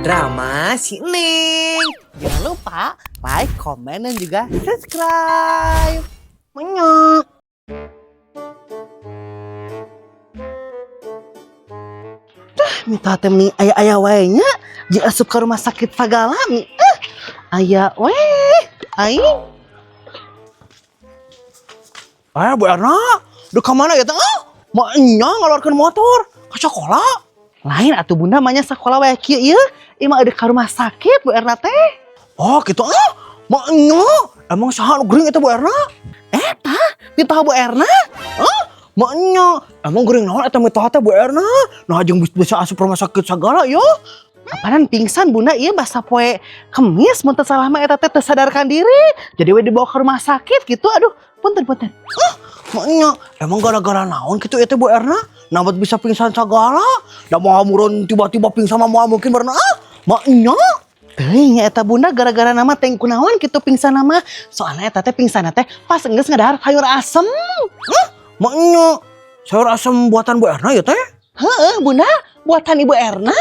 Drama si Neng. Jangan lupa like, komen, dan juga subscribe. Menyok. Tah, minta teh meni aya-aya wae nya jeung asup ka rumah sakit sagala mi. Eh, aya we. Aing. Eh, Bu Erna, duh ka mana ya teh? Ah, maenya ngaluarkeun motor ka sekolah. Lain atuh Bunda mah nya sakola wae kieu ieu. Ieu mah eueuh ka rumah sakit Bu Erna teh. Oh, gitu ah. Maenya, emang saha nu gering eta Bu Erna? Eta, mitoha Bu Erna. Ah, maenya, emang gering naon eta mitoha teh Bu Erna? Nah, jeung bisa asup rumah sakit sagala yo. Apanan pingsan Bunda ieu basa poe Kemis mun teu salah mah eta teh teu sadarkan diri. Jadi we dibawa ke rumah sakit gitu. Aduh, punten punten. Maenya, emang gara-gara naon gitu eta Bu Erna? Nah, buat bisa pingsan sagala? Da moal meureun tiba-tiba pingsan mah moal mungkin beurna ah. Maenya. Teuing eta Bunda gara-gara nama teh kunaon kitu pingsan nama. Soalnya eta teh pingsan teh pas geus ngadahar sayur asem. Hah? Maenya, sayur asem buatan Bu Erna ya teh? Heeh, Bunda, buatan Ibu Erna.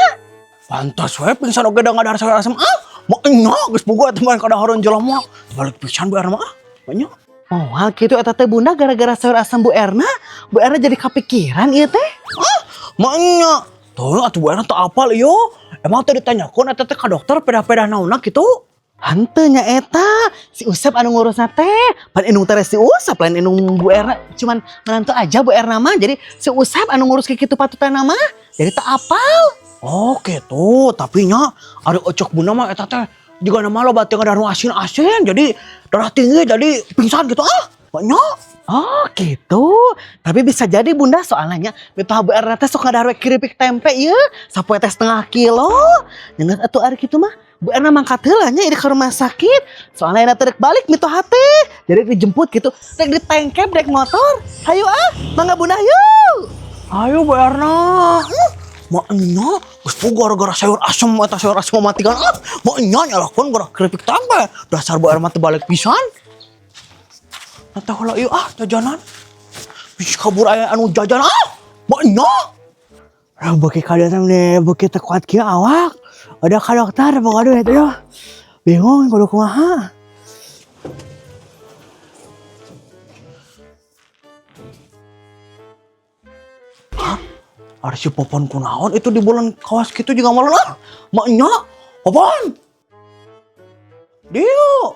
Pantas we pingsan oge da ngadahar sayur asem ah. Maenya geus boga eta mah kadahareun jelema. Balik pisan Bu Erna mah ah. Maenya. Moal kitu eta teh Bunda gara-gara sayur asem Bu Erna, Bu Erna jadi kepikiran ieu teh. Ah, maenya. Tuh atuh Bu Erna teu apal ieu. Emang teu ditanyakeun eta teh ka dokter pedah-pedah naonna kitu? Henteu nya eta, si Usep anu ngurusna teh. Pan indung teh si Usep lain indung Bu Erna, cuman menantu aja Bu Erna mah. Jadi si Usep anu ngurus kitu patutan mah. Jadi tak apal. Oh gitu, tapi nya ari ocok Bunda mah eta teh jiga nama loba teh ngadahar nu asin-asin jadi darah tinggi jadi pingsan gitu ah. Maenya. Oh gitu. Tapi bisa jadi Bunda soalnya mitoha Bu Erna teh sok ngadahar we keripik tempe ieu sapoe teh setengah kilo. Nyeungeut atuh ari kitu mah. Bu Erna mangkat heula nya ieu ka rumah sakit. Soalnya enak teh balik mitoha teh. Jadi dijemput gitu, rek ditengkep rek motor. Hayu ah, mangga Bunda yuk. Ayo Bu Erna. Maenya geus gara-gara sayur asem eta sayur asem mematikan ah. Maenya nyalahkeun gara keripik tempe. Dasar Bu Erna teh balik pisan. Tah heula ieu ah jajanan. Bisa kabur aya anu jajan ah. Maenya. Ah, beuki ka dieu teh meni beuki teu kuat kieu awak. Udah ka dokter pokoknya duit aduh. Bingung kudu kumaha. Hah? Ari si Popon kunaon itu di bulan kawas kitu juga malah ah. Maenya. Popon. Dio.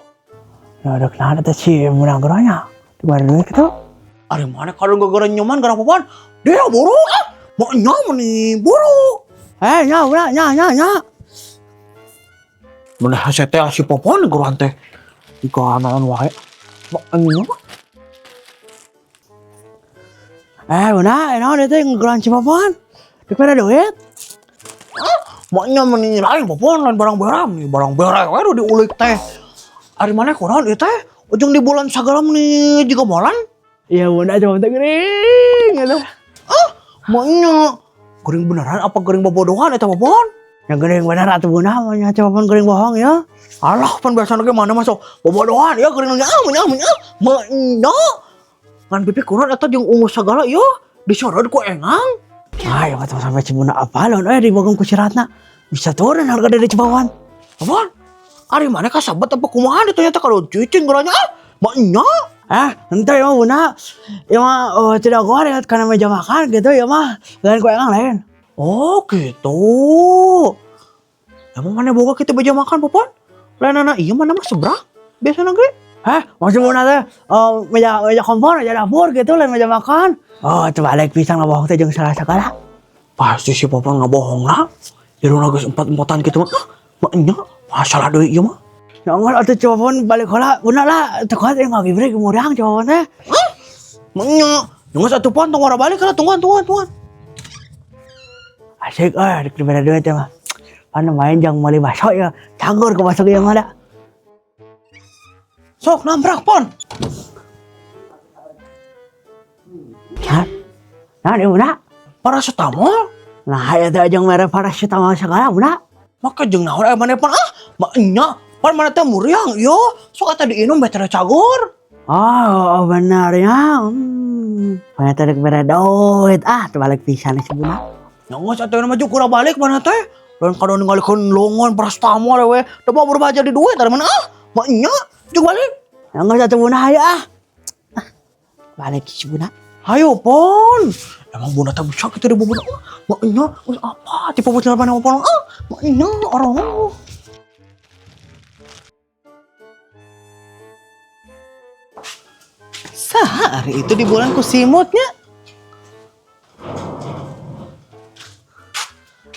Nah, udah kenal eta si Munagro nya. Di mana duit kitu? Ari mana kalau gara-gara nyoman gara Popon? Dio buru ah. Maenya meni buru. Eh, nya udah nya nya nya. Mun hese teh si Popon geruan teh. Jika naon wae. Maenya. Eh, bunda, naon itu ngegeroan si Popon? Di mana duit? Ah, maenya meni lain Popon lain barang beram nih barang bere we nu diulik teh. Ari mana kunaon ieu teh? Ujung di bulan sagala meni jiga molan. Iya bunda cuma teh gering gitu. Ah, maenya gering beneran apa gering bobodohan eta Popon? Yang gering bener atuh bunda, maunya si Popon gering bohong ya. Alah, pan biasa ge mana masuk bobodohan ya gering ah menya menya maenya. Ngan pipi kunaon eta jeung ungu sagala ieu disorot ku engang. Ah, ya mah sampai si bunda apa lawan eh dibogong ku si Ratna. Bisa turun harga dari Cipawan. Popon, ari mana kasabet apa kumaha ditanya teh kalau cicing geranya ah, maenya. Eh, ente ya mah bunda, ya mah oh, tidak goreng karena meja makan gitu ya mah lain ku engang lain. Oh gitu. Emang mana boga kita meja makan Popon? Lain anak iya mana mah seberang biasa ge. Hah, maksud bunda teh oh, meja meja kompor, meja dapur gitu lain meja makan. Oh, itu balik pisang lah bohong teh jeung salah segala. Pasti si Popon nggak bohong lah. Jadi geus empat-empatan gitu mah. Ah, maenya masalah deui ieu mah. Ya Allah, atuh Cipawan balik heula, bunda lah, teu kuat ieu ngagibrik murang Cipawan teh. Hah? Maenya, geus atuh Pon tong wara balik lah tungguan tungguan tungguan. Asik eh rek dibere duit ya mah. Pan main jang meuli bakso ya, cagur ke bakso yang ada. Sok nabrak Pon. Hah? Nah, di bunda. Paracetamol. Nah, itu jeung mere paracetamol segala bunda. Maka jeung naon aya maneh Pon ah, maenya pan mana teh muriang yo. Sok eta diinum beh teh cagur. Oh, oh benar ya. Ternyata rek bere duit. Ah, terbalik pisan si bunda. Nongos atuh mah kurang balik mana teh. Dan kada ningalikeun longan paracetamol we. Da mau berubah jadi duit dari mana ah? Maknya jeung balik. Ya geus atuh Bunda hayu ah. Ah, balik si Bunda. Hayo pon. Emang Bunda tak bisa kita di Bunda. Maknya geus apa? Tipe bocil mana pon ah? Maknya orang. Saha ari itu di bulan ku simutnya?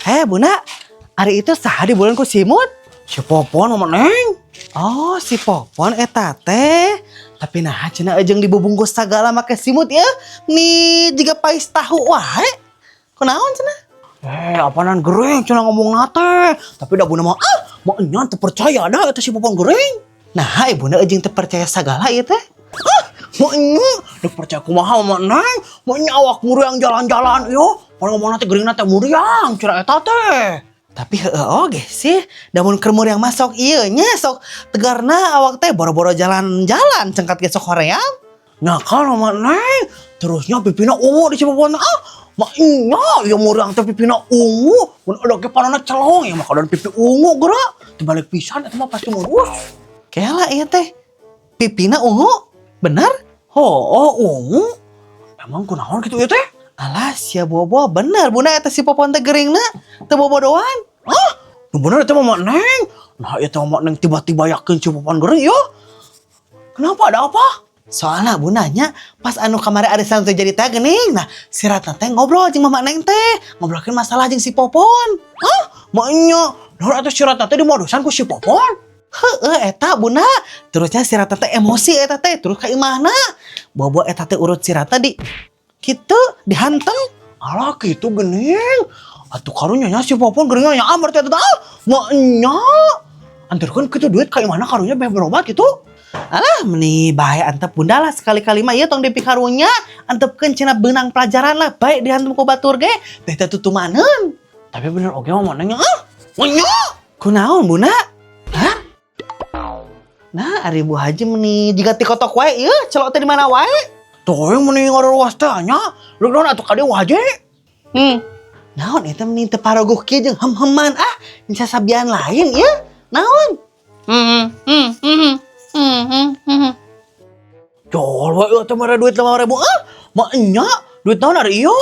Eh Bunda, ari itu saha di bulan ku simut? Si Popon mama Neng. Oh, si Popon eta teh. Tapi nah cenah jeung dibubungkus sagala make simut ya. Nih jiga pais tahu wae. Kunaon cenah? Eh, apaanan gering cenah ngomong nate. Tapi dah Bunda mah ah, maknya teu percaya dah eta si Popon gering. Nah, ibunda jeung teu percaya sagala ieu teh. Ah, maknya teu percaya kumaha mama Neng. Maknya awak muriang jalan-jalan yo. Pan ngomong nate gering nate muriang cenah eta teh. Tapi heeh oge sih, da mun keur muriang mah sok ieu nya sok tegarna awak teh boro-boro jalan-jalan cengkat ge sok hoream. Nah kan mama Neng, terusnya pipina ungu di si Popon ah. Maknya ya muriang teh pipina ungu, mun ada ge panona celong ya maka dan pipi ungu geura. Tebalik pisan eta mah pasti murus. Kela ieu teh. Pipina ungu, bener? Oh, ungu. Emang kunaon gitu ya teh? Alah, sia bobo bener bunda eta si Popon teh geringna teu bobodohan. Hah? Nu bener itu mama Neng. Nah itu mama Neng tiba-tiba yakin si Popon gering ya. Kenapa ada apa? Soalnya bundanya pas anu kamari arisan teh jadi teh geuning. Nah, si Ratna teh ngobrol jeung mama Neng teh, ngobrolkeun masalah jeung si Popon. Hah? Maknya, nah eta si Ratna teh dimodusan ku si Popon. Heeh, eta bunda. Terusnya si Ratna teh emosi eta teh, terus ka imahna. Bobo eta teh urut si Ratna di kitu dihantem. Alah gitu gening. Atuh karunya nya si Popon geringnya nya amar teh eta ah. Maknya. Anterkeun kitu duit ka imahna karunya beh berobat gitu. Alah, meni bae antep bunda lah sekali-kali mah ieu tong dipikarunya, antepkeun cenah beunang pelajaran lah, bae dihantem ku batur ge, beh teh tutumaneun. Tapi bener oke mama Neng ah. Maknya. Kunaon bunda? Hah? Nah, ari Bu Haji meni jiga ti kotok wae ieu, celok teh di mana wae? Tuh yang meni ngaruas teh nya. Lu naon atuh ka dieu Haji? Naon eta meni teu parogoh kieu jeung hem-heman ah, bisa sabian lain ieu. Naon? Jol wae eueuh teh mere duit 5.000 ah. Maknya duit naon ari ieu?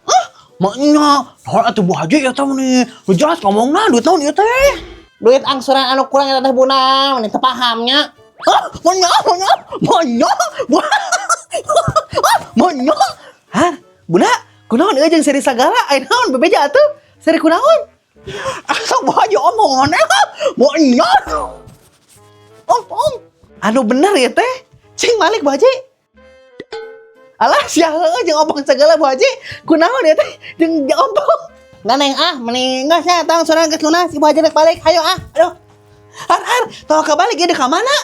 Ah, maknya naon atuh Bu Haji ya teh meni. Nu jelas ngomongna duit naon ieu teh? Duit angsuran anu kurang eta teh bunda, meni teu pahamnya. Ah, maknya, maknya, maknya. Ah, maknya. Hah? Bunda, kunaon euy jeung seri sagala? Aya naon bebeja atuh? Seri kunaon? Asa Bu Haji omongan ah. Maknya. Om, om. Anu bener ya teh. Cing balik Bu Haji. Alah sia heueuh jeung ompong segala Bu Haji. Kunaon ya teh jeung ompong. Nggak neng ah, mending geus nya tang sorangan geus lunas, Ibu Haji rek balik. Hayo ah. Aduh. Har har, tong kebalik ya di ka mana?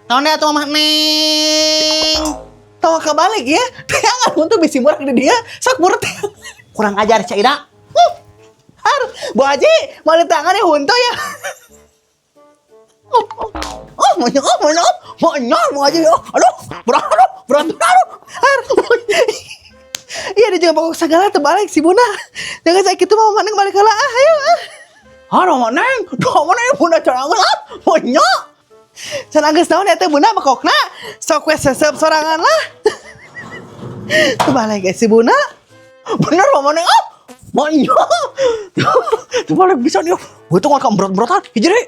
Tahun atuh mah neng. Tong kebalik ya. Teangan untuk bisi murah di dia, sok murah teh. Kurang ajar Cak Ida. Har, Bu Haji, mau di tangan ya huntu ya. Oh, oh, maknya, oh, maknya, oh, maknya, Bu Haji, oh, aduh, berat, aduh, berat, aduh. Har. Iya dia juga pokok segala terbalik si Bunda. Jangan saya gitu mau maneng balik heula ah, ayo ah. Aduh, mak Neng, duh, mana ya bunda carangan, ah, maknya. Can anggeus naon eta Bunda makokna. Sok we sesep sorangan lah. Terbalik si Bunda. Bener, mak Neng, ah, maknya. Terbalik bisa nih, gue tuh ngakak berat-beratan, hiji deh.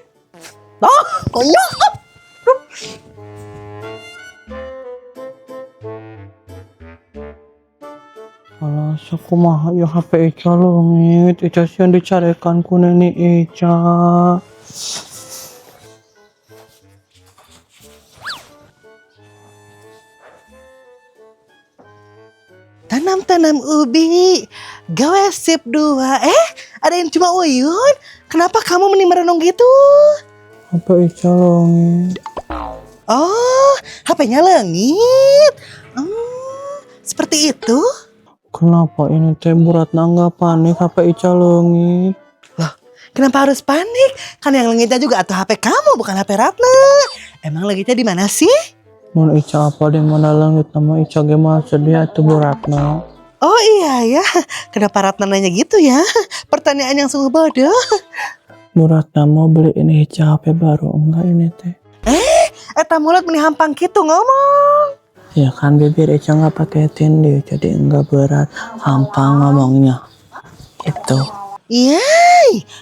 Nah, maknya. Alah, sakumaha ya HP Ica leungit. Ica sieun dicarekan ku neni Ica. Tanam-tanam ubi, gawe sip dua. Eh, ada yang cuma Uyun. Kenapa kamu meni merenung gitu? HP Ica leungit. Oh, HP-nya leungit. Seperti itu. Kenapa ini teh Bu Ratna nggak panik HP Ica leungit? Loh, kenapa harus panik? Kan yang leungitnya juga atau HP kamu bukan HP Ratna. Emang leungitnya di mana sih? Mun Ica apa di mana leungit nama Ica ge mah sedih atuh Bu Ratna. Oh iya ya, kenapa Ratna nanya gitu ya? Pertanyaan yang sungguh bodoh. Bu Ratna mau beliin Ica HP baru enggak ini teh? Eta mulut meni hampang gitu ngomong. Ya kan bibir Ica nggak pakai tindih, jadi enggak berat, hampang ngomongnya. Itu. Iya,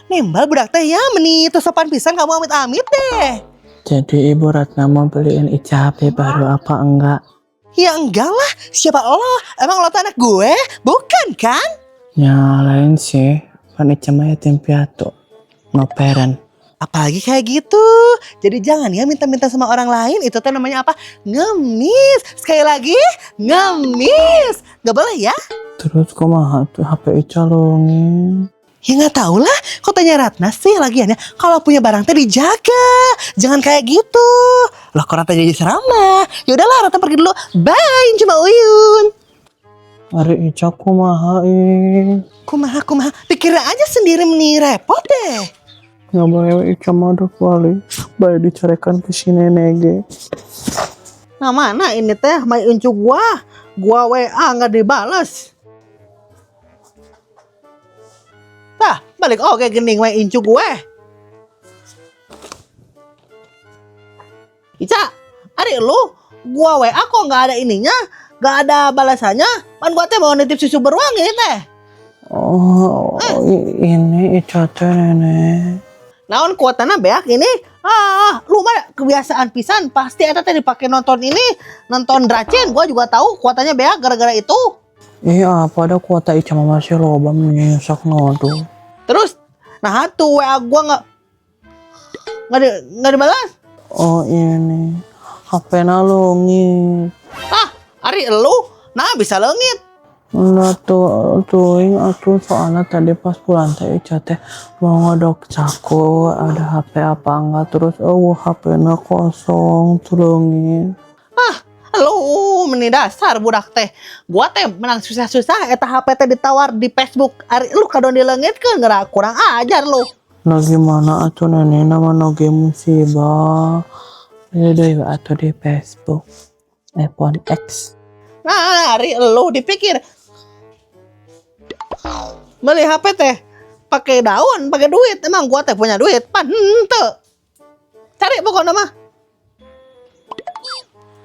nembal budak teh ya meni teu sopan pisan kamu, amit-amit deh. Jadi Ibu Ratna mau beliin Ica HP baru apa enggak? Ya enggak lah, siapa lo? Emang lo tuh anak gue? Bukan kan? Ya lain sih, kan Ica mah yatim piatu. No parent. Apalagi kayak gitu. Jadi jangan ya minta-minta sama orang lain. Itu tuh namanya apa? Ngemis. Sekali lagi, ngemis. Gak boleh ya? Terus kumaha tuh HP Ica leungit? Ya nggak tahu lah. Kok tanya Ratna sih lagian ya? Kalau punya barang teh dijaga. Jangan kayak gitu. Loh, kok Ratna jadi ceramah? Ya udahlah, Ratna pergi dulu. Bye, cuma Uyun. Ari Ica kumaha ih? Kumaha kumaha, pikirin aja sendiri, meni repot deh. Nggak boleh, Ica mah udah balik. Baik dicarekan ke si nenek ge. Nah, mana ini teh mai incu gua. Gua WA nggak dibales. Tah, balik oke gening mai incu gue. Ica, ari lu, gua WA kok nggak ada ininya, nggak ada balasannya. Pan gua teh mau nitip susu beruang ini teh. Oh, ini Ica teh nenek. Naon kuotana beak ini? Ah, lu mah kebiasaan pisan, pasti eta teh dipakai nonton ini, nonton Dracin. Gua juga tahu kuotanya beak gara-gara itu. Iya, apa ada kuota Ica mah masih loba, meni sok nodo. Terus, nah tuh WA gua nggak dibalas. Oh ini, HP na leungit. Ah, ari elu, nah bisa leungit. Enggak tuh, tuing atuh, soalnya tadi pas pulang teh Ica teh mau ngodok caku ada HP apa enggak, terus oh HP na kosong tuh leungit. Ah, lu meni dasar budak teh. Gua teh menang susah-susah eta HP teh ditawar di Facebook. Ari lu kadon dileungitkeun, geura kurang ajar lu. Nah gimana atuh nenek, nama noge musibah. Ini deh atuh di Facebook iPhone X. Nah, ari lu dipikir beli HP teh pakai daun, pakai duit. Emang gua teh punya duit? Pan henteu. Cari pokoknya mah.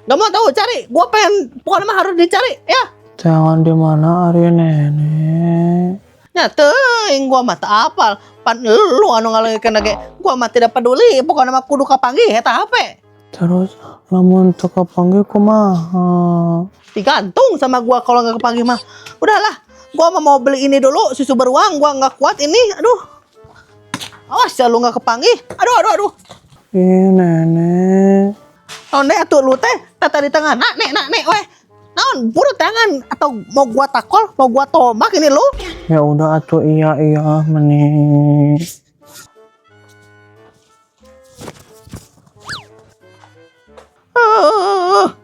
Gak mau tahu, cari. Gua pengen pokoknya mah harus dicari ya. Jangan di mana ari nenek? Ya teuing, gua mah teu apal. Pan lu anu ngaleungitkeun ge. Gua mah tidak peduli, pokoknya mah kudu kapanggih eta HP. Terus lamun teu kapanggih kumaha? Digantung sama gua kalau nggak kepanggih mah. Udahlah, gua mah mau beli ini dulu, susu beruang, gua nggak kuat ini. Aduh. Awas ya lu nggak kepanggih. Aduh, aduh, aduh. Ih nenek. Naon deh atuh lu teh, tata di tengah. Nak, nek, nak, nek, weh. Naon, buru tangan atau mau gua takol, mau gua tombak ini lu. Ya udah atuh, iya iya meni.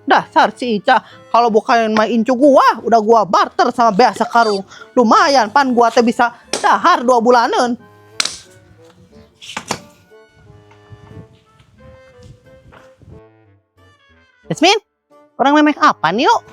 Dasar si Ica. Kalau bukan main incu gua, udah gua barter sama bea sekarung. Lumayan, pan gua teh bisa dahar 2 bulanan. Yasmin, urang make up-an yuk.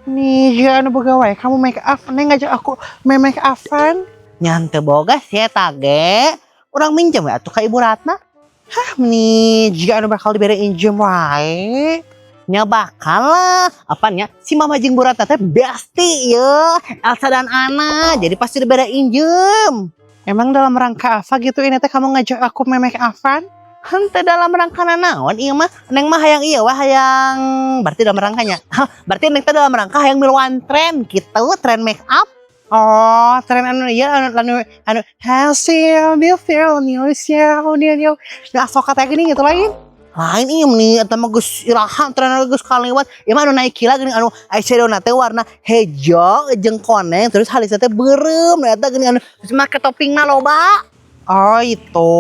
Nih, jangan pegawai. Kamu make up, neng ngajak aku make upan. Nya teu boga sih eta ge. Urang minjem ya atuh ka Ibu Ratna. Hah, nih, jika anu bakal diberi injem wae. Nya bakal lah. Apanya? Si Mama jeung Bu Ratna teh bestie ya. Elsa dan Anna. Jadi pasti diberi injem. Emang dalam rangka apa gitu ini teh kamu ngajak aku make upan? Henteu dalam rangka naon ieu mah. Neng mah hayang ieu wah, hayang berarti dalam rangkanya. Hah, berarti neng teh dalam rangka hayang miluan tren gitu, tren make up. Oh, tren anu iya anu anu anu hasil new feel new new new new. Nah, sok kata gini gitu lagi. Lain ieu meni eta mah geus iraha tren geus kalewat. Ieu mah anu naik kila geuning, anu eyeshadow na teh warna hejo jeung koneng, terus halisna teh beureum, nah eta geuning anu terus make topping mah loba. Oh itu,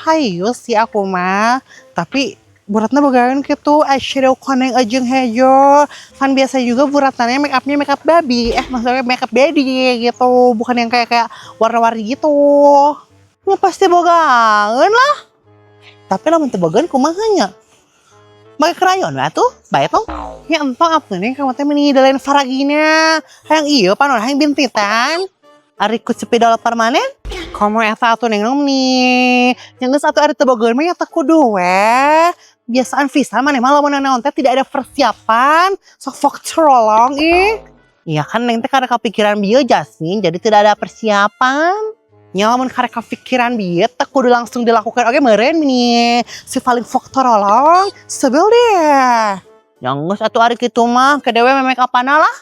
hayu sih aku mah. Tapi Bu Ratna bogaeun gitu eyeshadow koneng jeung hejo. Kan biasa juga Bu Ratnanya make upnya make up babi. Eh, maksudnya make up baby gitu, bukan yang kayak kayak warna-warni gitu. Ya pasti bogaeun lah. Tapi lamun teu bogaeun kumaha nya? Make krayon we atuh, bae tong. Ya entong atuh, Neng, kamu teh meni lain faragina. Hayang ieu panon hayang bintitan. Ari ku spidol permanen? Komo eta atuh, Neng, nom nih. Yang geus atuh ari teu boga mah ya teu kudu we. Biasaan pisan maneh mah lamun naon teh tidak ada persiapan. Sok fok trolong ih. Iya kan Neng teh karena kepikiran bieu, Jasmine, jadi tidak ada persiapan. Nya lamun karek kepikiran bieu teh kudu langsung dilakukan oke meureun nih. Si paling fok torolong, sebel deh. Yang geus atuh ari kitu mah, ke dewe make apana lah.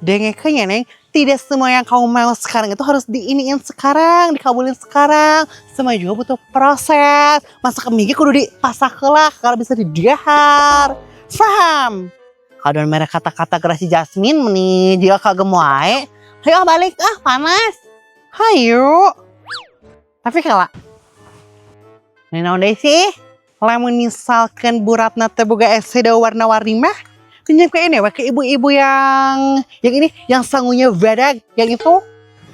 Dengekeun ya, Neng, tidak semua yang kamu mau sekarang itu harus diiniin sekarang, dikabulin sekarang. Semua juga butuh proses. Masak mie ge kudu dipasak lah kalau bisa didahar. Faham? Kalau mereka kata-kata gerasi Jasmine nih, jika kagem wae. Ayo balik ah, panas. Hayu. Tapi kalau ini naon deui sih? Lamun misalkan Bu Ratna teh boga eyeshadow warna-warni mah, pinjam ke ini we, ke ibu-ibu yang ini yang sangunya badag, yang itu.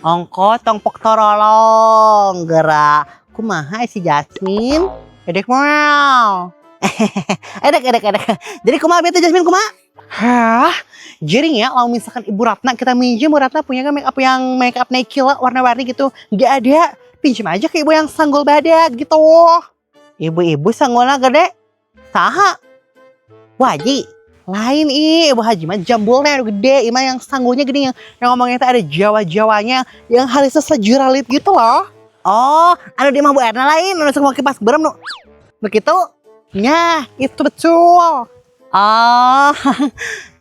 Ongko tong pok torolong gerak. Kumaha si Jasmine? Edek moal. Edek, edek, edek. Jadi kumaha bete, Jasmine, kumaha? Hah? Jadi ya, kalau misalkan Ibu Ratna kita minjem, Bu Ratna punya kan make up yang make up Naikila warna-warni gitu? Gak ada. Pinjam aja ke ibu yang sanggul badak gitu. Ibu-ibu sanggulnya gede. Saha? Bu Haji. Lain ih, Ibu Haji mah jambulnya udah gede, ima yang sanggulnya gede yang ngomongnya itu ada Jawa-Jawanya, yang halisnya sejuralit gitu loh. Oh, anu di imah Bu Erna lain, anu sok kipas beureum nu. Begitu? Nah, itu betul. Oh,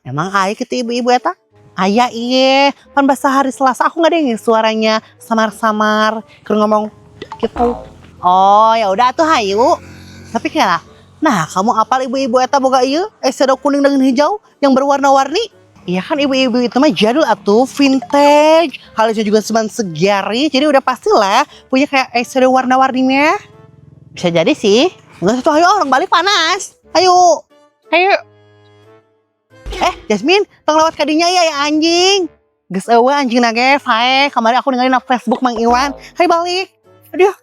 emang aya gitu ibu-ibu eta? Aya iye, pan bahasa hari Selasa aku nggak dengar suaranya samar-samar, keur ngomong gitu. Oh, ya udah tuh hayu. Tapi kira, nah kamu apal ibu-ibu eta boga ieu eyeshadow kuning dengan hijau yang berwarna-warni? Iya kan ibu-ibu itu mah jadul atuh, vintage, halisnya juga cuman segari, jadi udah pastilah punya kayak eyeshadow warna-warninya. Bisa jadi sih. Enggak satu, ayo orang balik panas. Ayo. Ayo. Eh, Jasmine, tong lewat kadinya ya, ya anjing. Geus eueuh anjing nage, fae. Kemarin aku dengerin di Facebook Mang Iwan. Hayu balik. Aduh.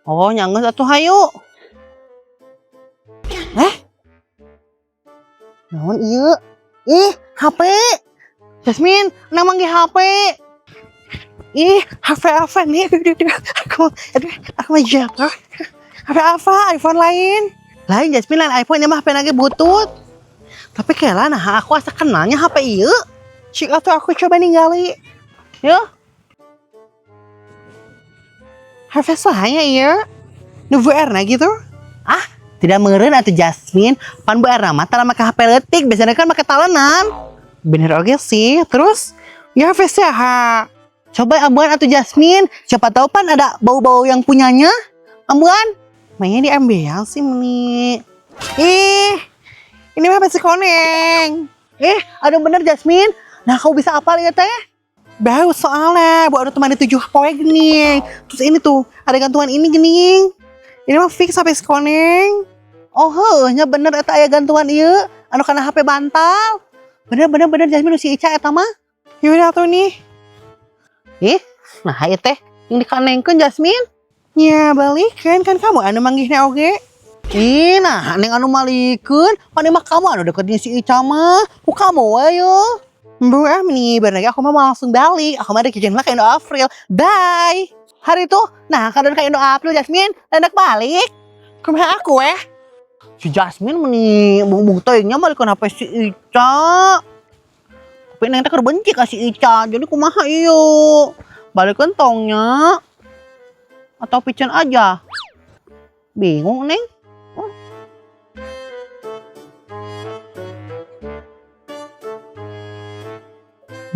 Oh, nya enggeus atuh hayu. Eh? Naon ieu? Ih, HP. Jasmine, nang manggil HP. Ih, HP apa nih? Aduh, aduh, aduh. Aku, aduh, aku mau jatuh. HP apa? iPhone lain? Lain, Jasmine, lain iPhone, ini mah HP lagi butut. Tapi kela nah aku asa kenalnya HP ieu. Cik atau aku coba ninggali. Yuk. HP saya iya. Nu Bu Erna gitu. Ah, tidak meureun atuh, Jasmine. Pan Bu Erna mah tara make HP leutik, biasanya kan make talenan. Bener oke sih. Terus ya HP saha? Coba ambuan atuh, Jasmine. Siapa tahu pan ada bau-bau yang punyanya. Ambuan. Mainnya di ambean sih meni. Ih, ini mah HP si koneng. Eh, aduh bener, Jasmine. Nah, kau bisa apa lihat teh? Bau soalnya, bu ada teman di 7 poe gini. Terus ini tuh, ada gantungan ini gini. Ini mah fix HP si koneng. Oh, heuh, nya bener eta aya gantungan ieu. Anu kana HP bantal. Bener bener bener, Jasmine, si Ica eta mah. Yaudah tuh nih. Ih, nah ieu teh yang dikanengkeun, Jasmine. Ya balikan kan kamu anu manggihna oge. Ih, nah neng anu malikeun, pan mah kamu anu deketnya si Ica mah. Ku kamu we yo. Bu ah nih, bentar lagi aku mah mau langsung balik. Aku mah ada kerjaan lah ke Indo April. Bye. Hari itu, nah kadon ke Indo April, Jasmine, hendak balik. Kumaha aku eh? Si Jasmine meni bung teh nya balikeun HP si Ica. Tapi neng teh keur benci ka si Ica, jadi kumaha ieu? Balikeun tongnya atau piceun aja? Bingung neng. Oh.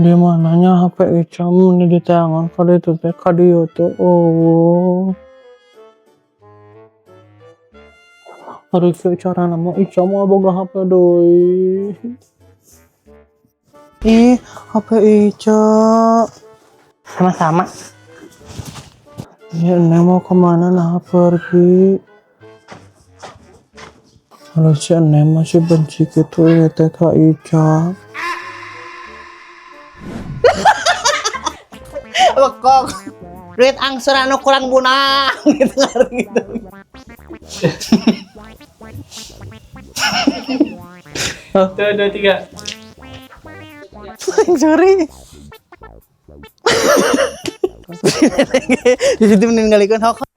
Di mananya HP Ica mun di tangan kali itu teh ka dieu tuh. Oh. Harus cara nama Ica mau boga HP deui. Ih, HP Ica. Sama-sama. Ya, Neng mau kemana nah pergi? Kalau si Neng masih benci gitu ya teh ka Ica. Bekok. Duit angsuran anu kurang bunang gitu gitu. Satu, dua, tiga. Sorry. Di situ meninggalkan hok.